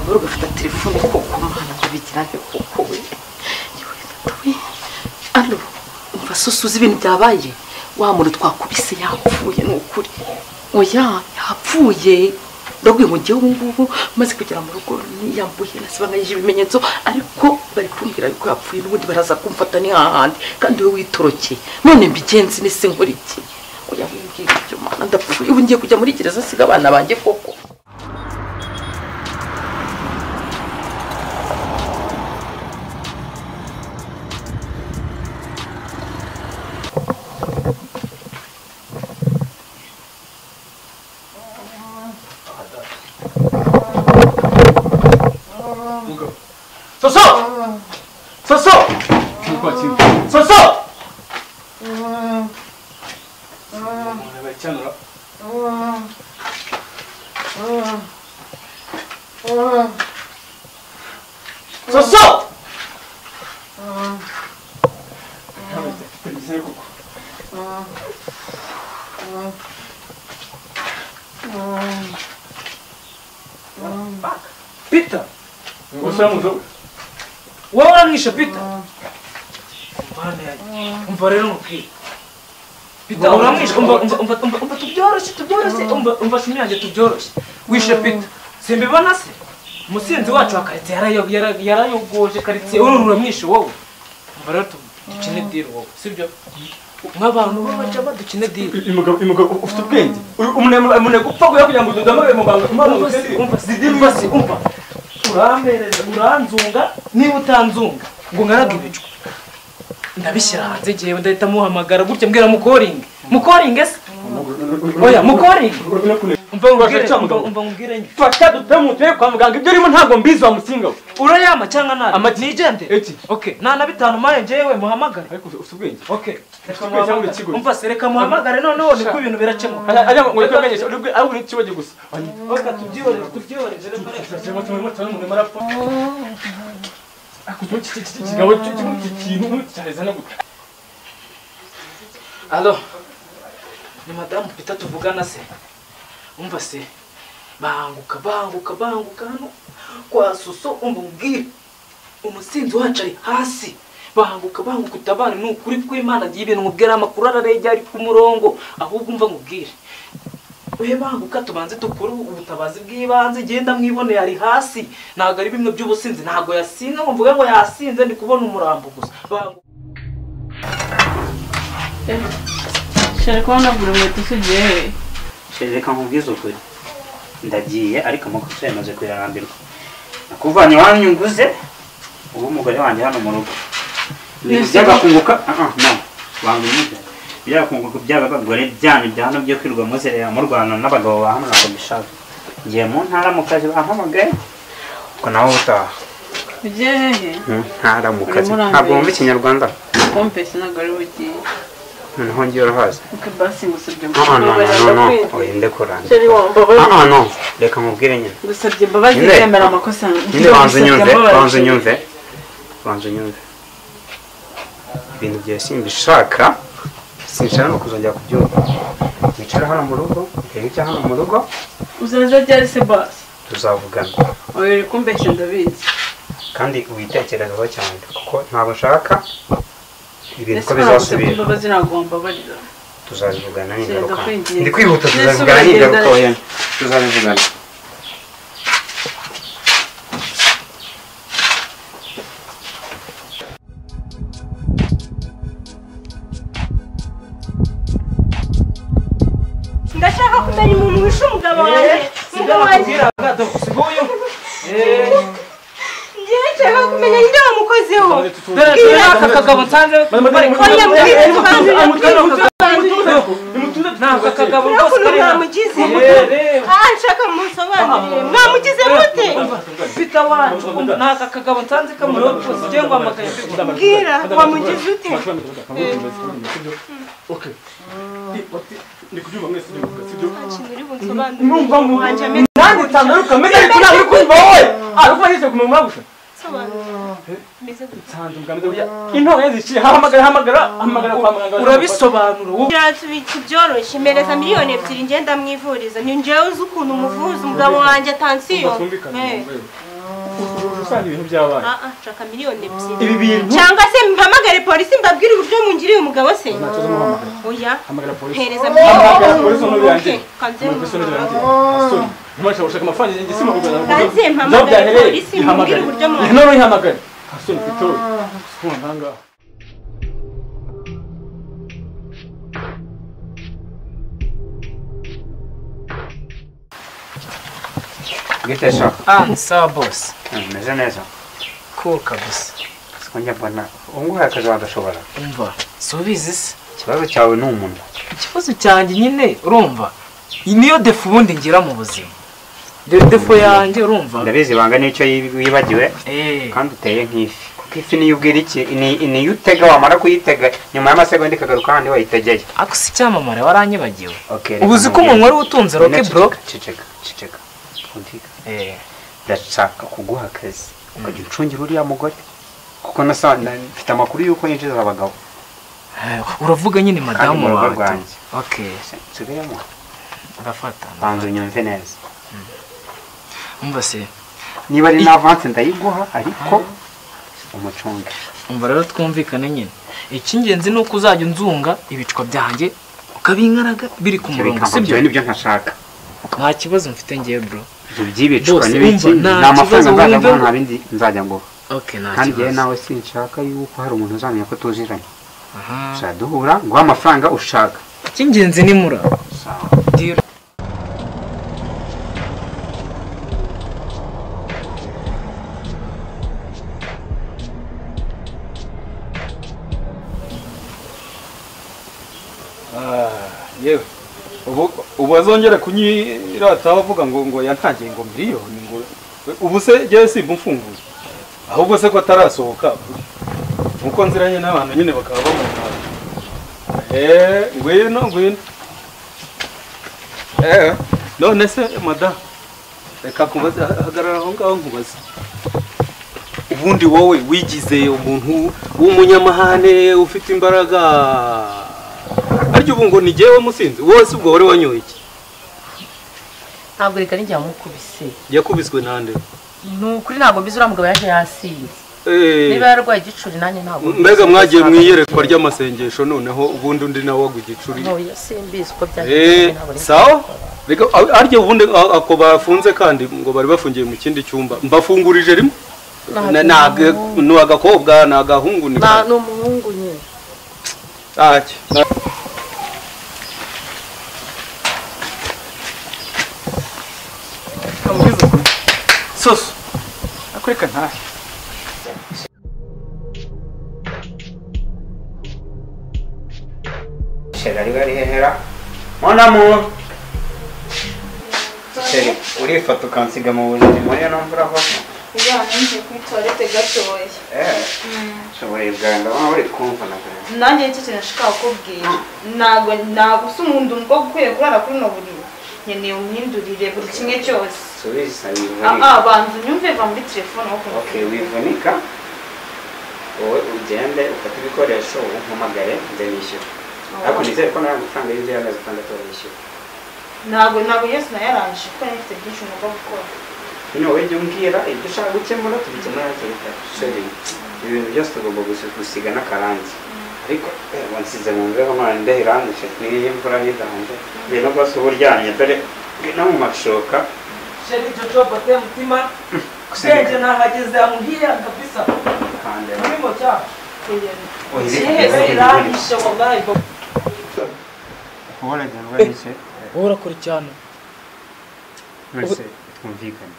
Wabura ugafata telefone koko mana ndabigira nte koko we. Allo, umva susuza ibintu byabaye. Wa muntu twakubise yapfuye ni ukuri. Oya, yapfuye. Ndabwiye ngo ngewe ubu ngubu maze kugera mu rugo niyambuye nasibanganyije ibimenyetso ariko bari kumbwira yuko yapfuye n'ubundi baraza kumfata ni hahandi kandi we witorokeye. None mbigenzi nese nkora iki? Oya wimbwira ibyo mana ndapfuye ubu ngiye kujya muri gereza nsiga abana banjye koko. Soso! Soso! Soso! Soso! Peter! Wowe uramwishe Peter? Mana yanjye, umva rero nkubwire. Peter uramwishe, umva umva umva umva umva tubyoroshye tubyoroshye umva umva shumi yanjye tubyoroshye. Wishe Peter. Simbibona se? Umusinzi wacu wa karitsiye yarayogoje karitsiye, wowe uramwishe wowe. Umva rero dukine deal wowe, sibyo? Nk'abantu b'abajama dukine deal. Imugabo ufite ubwenge. Umuntu gupfa kugira ngo dudamagare muganga. Umva umva umva. Urampereza uranzunga niba utanzunga ngo nkaraga ibicwa ndabishyira hanze ngewe ndahita muhamagara gutya mbwira mukoringe mukoringe se oya mukoringe umva nkubwire umva nkubwire fasha dutemuteye kwa muganga ibyo urimo ntabwo mbizi wa musinga we urayama cyangwa nabi nigende okay nta na bitanu maye ngewe muhamagare ariko ufite ubwenge okay umva se reka muhamagare noneho niko ibintu birakemuka ajya ngo ureke ubwenge ari uri ikibazo gusa okay tubyihorere tubyihorere Allo, ni madamu Peter tuvugana se? Umva se, banguka banguka banguka hano kwa Soso umva umbwire umusinzi wacu ari hasi banguka banguka utabare ni ukuri kw'Imana agiye ibintu nkubwira amakuru ararejya ari ku murongo ahubwo umva nkubwire we banguka tubanze dukore ubutabazi bw'ibanze genda mwibone ari hasi ntabwo ari bimwe by'ubusinzi ntabwo yasinze ngo mvuge ngo yasinze ndi kubona umurambo gusa banguka. Shari kubona buri inkweto usugiye he? Shari reka nkubwize ukuri ndagiye ariko amakosa yamaze kuyarambirwa nakuvanye iwanyu nguze ubu umugore wanjye hano mu rugo ibintu by'agakunguka no wanga unyumve by'agakunguka by'abagore byanyu bya hano byo kwirirwa muzerera murwana n'abagabo ba hano ntabwo mbishaka ngiye mu ntara mu kazi bampamagaye ubwo nawe utaha ugiye hehe? Mu ntara mu kazi ntabwo wumva ikinyarwanda Kompesi ntabwo ari bugiye noneho ngiye urahaza Okay basi ngusabye imbabazi no oya ndekora Sheri wambabazi no reka nkubwire nyine ngusabye imbabazi zemera amakosa nyine banza unyumve banza unyumve banza unyumve ibintu byawe simbishaka sinshaka no kuzongera kubyumva nicara hano mu rugo ndebe icyo hano mu rugo uzaza ryari se basi tuzavugana oya uri kumbeshya ndabizi kandi witekerezaho cyane kuko ntabwo nshaka ibintu ko bizasubira tuzabivugana n'ingaruka ndi kwihuta tuzabivugana n'ingaruka oya tuzabivugana. Ndashaka kumenya umuntu wishe umugabo wanjye umugabo wanjye ngiye nshaka kumenya ninde wamukozeho aka kagabo nsanze ntabwo akagabo rwose kari mwamugize nshaka musobanurire mwamugize mute Peter wacu naka kagabo nsanze kamuriho rwose ngiye ngo amakaye mbwira wamugize ute okay ndi kubyumva mwese ndi kuvuga sibyo numva nanjye tangaruka meze ariko ntabwo uri kumva wowe ariko wageze ku mama gusa intore ziciye hamagara hamagara hamagara kwa muganga urabisobanura byoroshye mpereza 2 miliyoni ngenda mwivuriza ni njyewe uzi ukuntu umuvuza umugabo wanjye tansiyo. Usanga ibintu byabaye. Nshaka 2 miliyoni. Ibi bintu Cyangwa se mpamagare polisi mbabwire uburyo mungiriye umugabo se. Ntacyo muhamagara. Oya. Hamagara polisi. Hereza. Hamagara polisi noneho birangiye. Okay, kanze. Hamagara polisi noneho birangiye. Sorry. Ntumasha gushaka amafaranga njye sima kugana. Kanze mpamagare polisi mbabwire uburyo mungiriye. None ihamagare. Sorry, Peter. Sikubona ngaha. Bwite sha. Ah, sawa boss. Meze neza. Cool kabisa. Siko njya mbona ubu akazi wagashobora. Umva, si ubizi se? Ikibazo cyawe ni umunwa. Ikibazo cyanjye nyine urumva, niyo défaut ubundi ngira mu buzima. Défaut yanjye urumva. Ndabizi, ibanga nicyo wibagiwe. Eh. Kandi uteye nk'ifi, kuko ifi niyo ubwira iki niyo utega, wamara kuyitega nyuma y'amasegonda ikagaruka ahandi wayitegeye. Ako si icyamamare, waranyibagiwe. Okay. Ubu uzi ko umuntu wari utunze Rocky bro. Ceceka, ceceka, twumvikane. Eh. Ndashaka kuguha akazi ukajya ucungira uriya mugore, kuko nasa mfite amakuru y'uko yinjiza abagabo. Uravuga nyine Kandi madamu mu rugo wawe tu. rwanjye. Okay. Nsubiremo. Ndafata. Banza unyumve neza. Umva se. Niba ari n'avance ndayiguha, ariko umucunge. Umva rero, twumvikane nyine. Icy'ingenzi ni uko uzajya unzunga ibicwa byanjye ukabinkaraga biri ku murongo, sibyo? Ibyo nibyo ntashaka. Nta kibazo mfite ngewe, bro. Ibyo by'ibicwa Bose, n'ibiki, umva, nta ni amafaranga kibazo, nzajya wumve nguha, nta bindi nzajya nguha. Okay, nta Kandi njyewe kibazo. nawe sinshaka yuko hari umuntu uzamenya ko tuziranye. Aha. Tuzajya duhura nguha amafaranga ushaka. Icy'ingenzi ni mura. Sawa. Deal. Yewe, ubu azongera kunyirataho avuga ngo yantangiye ngo miliyoni, ngo ubu se njyewe simba umfunguye? Ahubwo se ko atarasohoka, nkuko nziranye n'abantu nyine bakaba bamuhaye. Ngwino, ngwino. None se madamu, reka nkubaze, hagarara aho ngaho nkubaze. Ubundi wowe wigize umuntu w'umunyamahane ufite imbaraga, ariko ubu ngo ni jyewe musinzi? Wowe si ubwo wari wanyoye iki? Ntabwo, reka, nijya wamukubise. Yakubiswe nande? Ni ukuri ntabwo mbizi, uriya mugabo yaje yasinze. Niba yarwaye igicuri nanjye ntabwo mbizi. Mbega mwagiye mu iyerekwa ry'amasengesho, noneho ubundi undi nawe wagwa igicuri. Ntoya, simbizi uko byagenze, ntabwo ari Sawa, reka arya ubundi ako bafunze, kandi ngo bari bafungiye mu kindi cyumba, mbafungurije rimwe. Ni agakobwa, ni agahungu, ni Ni umuhungu nyine. Ntacyo. Kamubwiza ukuri. Soso. Akureka ntahe. Chéri ari bari hehera? Mon amour, chéri, urifata ukansiga mu buriri muri ino mvura koko? Ujya ninjiye kuri toilette gatoya. Shoboye bwawe, ndabona uri kumva na kare. Nanjye nicyo kintu nashaka kukubwira. Ntabwo usa umuntu umukobwa ukwiye kurara kuri uno buriri. Nkeneye umpindurire buri kimwe cyose. Subiza. Ah, banza unyumve, va muri telefone aho. Okay, wivunika, wowe ugende ufate ibikoresho, umpamagare nze nishyura, ariko nizere ko nawe amafaranga y'inzu y'amezi 6 wayishyura. Ntabwo yose nayarangije kuko nari mfite byinshi ngomba gukora. Nyine wowe jya umbwira ibyo ushaka gukemura, tubikemura hakiri kare. Chéri, ibi bintu byose tugomba gusiga n'akarangi, ariko wansize mu mbeho none imbeho iranyishe, n'iyi imvura nidahanje ibintu rwose uba uryamye, dore no mu mashuka. Chéri Jojo Bote mutima. Ubwenge nahageze amuhiya kabisa. Kande. Murimo cyane. Oya. Iranyishe wallahi. Wowe uragenda n'iki? Wowe urakora cyane. Wese twumvikane,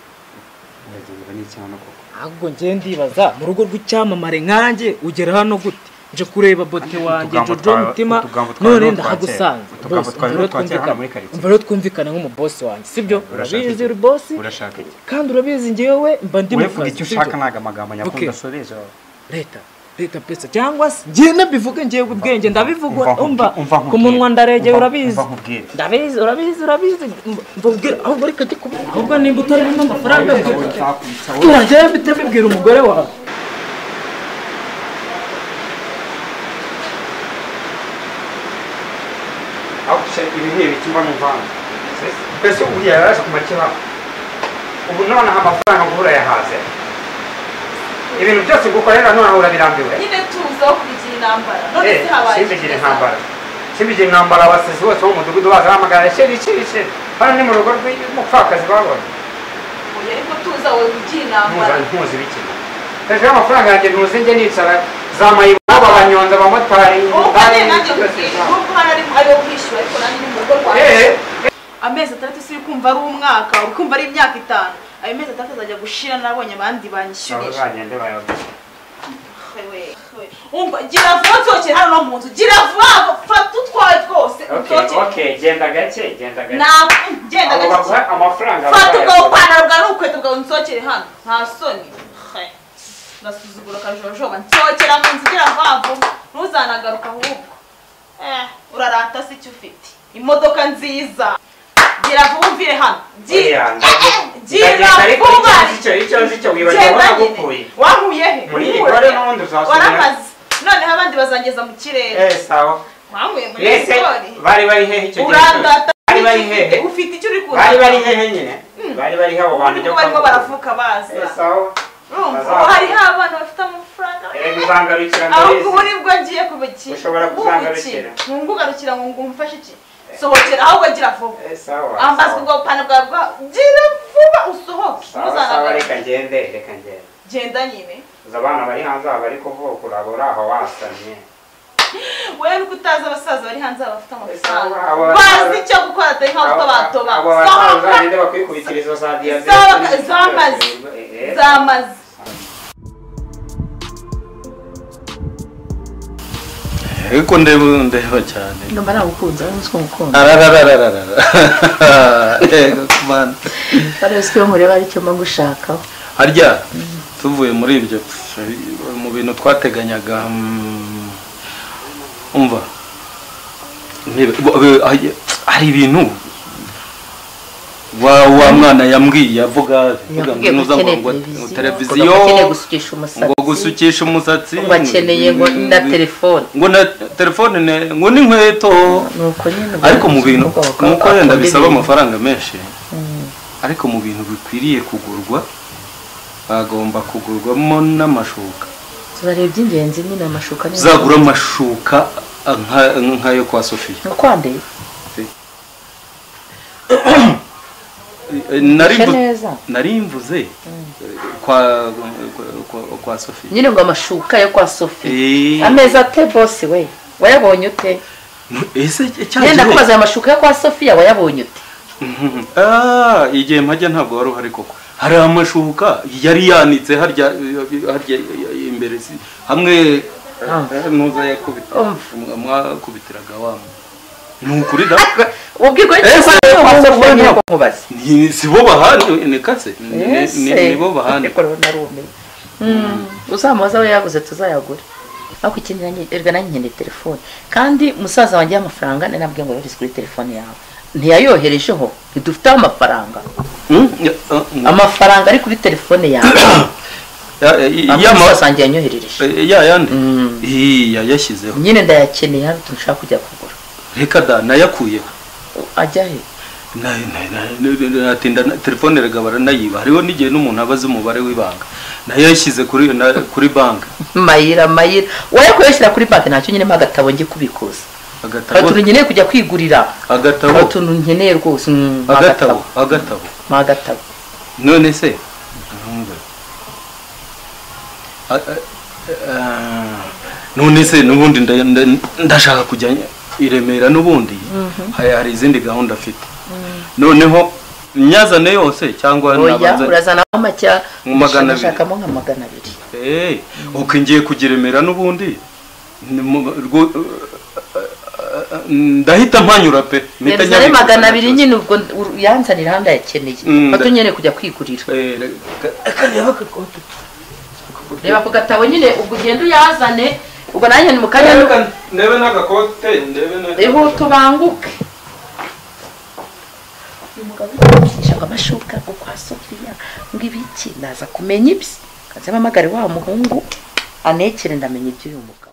uragendwa n'iki hano koko? Ahubwo njye ndibaza, mu rugo rw'icyamamare nkanjye ugera hano gute? Nje kureba bote wanjye Utugambo Jojo mutima, utugambo twawe none ni utwa kera. ndahagusanze. Utugambo Boss, twawe umva ni rero utwa kera hano twumvikane. muri quartier. Umva rero, twumvikane nk'umubosi wanjye, sibyo? Urashaka Urabizi iki? uri bosi. Urashaka iki? Kandi urabizi njyewe mba ndi mu Wowe vuga kazi, icyo sibyo? ushaka, ntabwo amagambo nyakunda Okay. asubiza. Leta pesa, cyangwa se njye mbivuge njyewe ubwenge ndabivuga. Umva. Umva. Umva. Ku munwa ndaregeye. Urabizi. Umva nkubwire. Ndabizi, urabizi, urabizi. Mvubwira ahubwo, reka njye kubi ahubwo nimba utarimo amafaranga Nzakwica wowe. Turajyayo mpite mbibwira umugore wawe. Aho se ibi ni ibiki mba numva hano? Mbese uriya yaraje ku makibazo, ubu nonaha amafaranga ngo urayahaze? Ibintu byose ngukorera none urabirambiwe. Nyine tuza kubigira intambara. None se habaye. Simbigira intambara. Simbigira intambara abasizi bose bo mu mudugudu baza bahamagara sheri sheri sheri. Hano ni mu rugo rw'umupfakazi babonye. Oya ariko tuza wowe ugira intambara. Ntuzi biki. Hejuru y'amafaranga yanjye ntuzi njye nicara za mayibobo abanyonzi abamotari. Kandi nanjye nkubwira nubwo hano ari wo kwishyura ariko nanjye ni mu rugo rwanjye. Amezi 6 si kumva ari umwaka, uri kumva ari imyaka 5. Ayo mezi 6 azajya gushira nabonye abandi banyishyurira. Bazagende bayaguze. Umva gira vuba nsohokere hano no mu nzu. Gira vuba fata utwawe twose. Okay, genda gake, genda gake. Genda gake. Baguha amafaranga. Fata ubwo bupantaro bwawe n'urukweto bwawe nsohokere hano. Nta soni. Nasuzugura kajojoba nsohokera mu nzu gira vuba vuba. Ntuzanagaruka ahubwo. Urarata se icyo ufite. Imodoka nziza. Gira vuba umvire hano. Gira vuba. Icyo wibagiwe nagukuye. Wankuye he? Muri igore n'ubundi uzasubira. Waramaze. Noneho abandi bazangeza mu kirere. Sawa. Wankuye muri igore. Bari bari hehe icyo gihe? Urandata. Bari bari hehe? Ufite icyo uri kuza. Bari bari hehe nyine? Bari bari he abo bantu cyo barimo baravuka baza. Sawa. Urumva hari abana bafite amafaranga. Uzangarukira ndabizi. Ahubwo ubu nibwo ngiye kubiki. Ushobora kuzangarukira. Ntungugarukira ngo ngumfashe iki? Sohokera ahubwo gira vuba. Sawa. Ambazwa ubwo bupantaro bwawe bwa gira vuba usohoke. Ntuzanagaruke. Reka ngende, reka ngende. Genda nyine. Uzi abana bari hanze aha bari kuvuka urabura aho wasamye. Wewe nuko utazi abasaza bari hanze aha bafite amafaranga. Bazi icyo gukora atari nkaho utobatoba. Abo basaza uzagende bakwikubitira izo za diyabete. Zamaze. Zamaze. Ariko ndeba cyane. Ndumva nagukunze, uzi ko ngukunda. Arararararara. Ego kumana. Bari uzi ko nkureba ari cyo mba ngushakaho. Harya tuvuye muri ibyo mu bintu twateganyaga umva hari ibintu wa mwana yambwiye avuga ngo televiziyo ngo gusukisha umusatsi ngo akeneye ngo na telefone ngo na telefone ngo n'inkweto nuko nyine ariko mu bintu nuko yenda bisaba amafaranga menshi ariko mu bintu bikwiriye kugurwa bagomba kugurwamo n'amashuka. Tuzareba iby'ingenzi nyine amashuka. Zagura amashuka nkayo kwa Sofia. Kwande? Nari mvuze kwa Sofia. Nyine ngo amashuka yo kwa Sofia. Ameza ate boss we? Wayabonye ute? Ese cyaje. Nenda kubaza amashuka yo kwa Sofia wayabonye ute? Igihe mpajya ntabwo wari uhari koko. Hari amashuka yari yanitse harya imbere hamwe nuza yakubita mwakubitiraga wa nukuri da ubwirwa kwa Sofia nyine ko nkubaza si bo bahandi ni kase ni bo bahandi uzamubaza we yaguze tuzayagura ariko ikindi erega nanjye nkeneye telefone kandi musaza wanjye y'amafaranga nabwiye ngo yohereze kuri telefone yawe ntiyayoherejeho ntidufite amafaranga amafaranga ari kuri telefone yawe musaza wanjye yanyoherereje ya yandi yayashyizeho nyine ndayakeneye hano nshaka kujya kugura reka da nayakuyeho ajya he natinda telefone rega baranayiba hariho n'igihe n'umuntu abaza umubare w'ibanga nayashyize kuri banki mayira wayakoreshyira kuri banki ntacyo nyine agatabo njye kubikuza agatabo nkeneye kujya kwigurira agatabo utuntu nkeneye rwose agatabo agatabo none se none se n'ubundi ndashaka kujya i Remera n'ubundi hari izindi gahunda afite noneho nyazane yose cyangwa nabanza urazana make nashakamo nka 200 uko ngiye kugiremera n'ubundi ndahita mpanyura pe mpita nyabika 200 nyine ubwo yanzanira handa yakeneye bato nyene kujya kwigurira reba ku gatabo nyine ubwo ugenda uyazane ubwo nanjye ni mukanya ndebe n'agakote ndebe na tubanguke umugabo yishaka amashuka ngo kwa Sofia ngo ibiki naza kumenya ibye kaze mpamagare wa muhungu anekere ndamenye iby'uyu mugabo.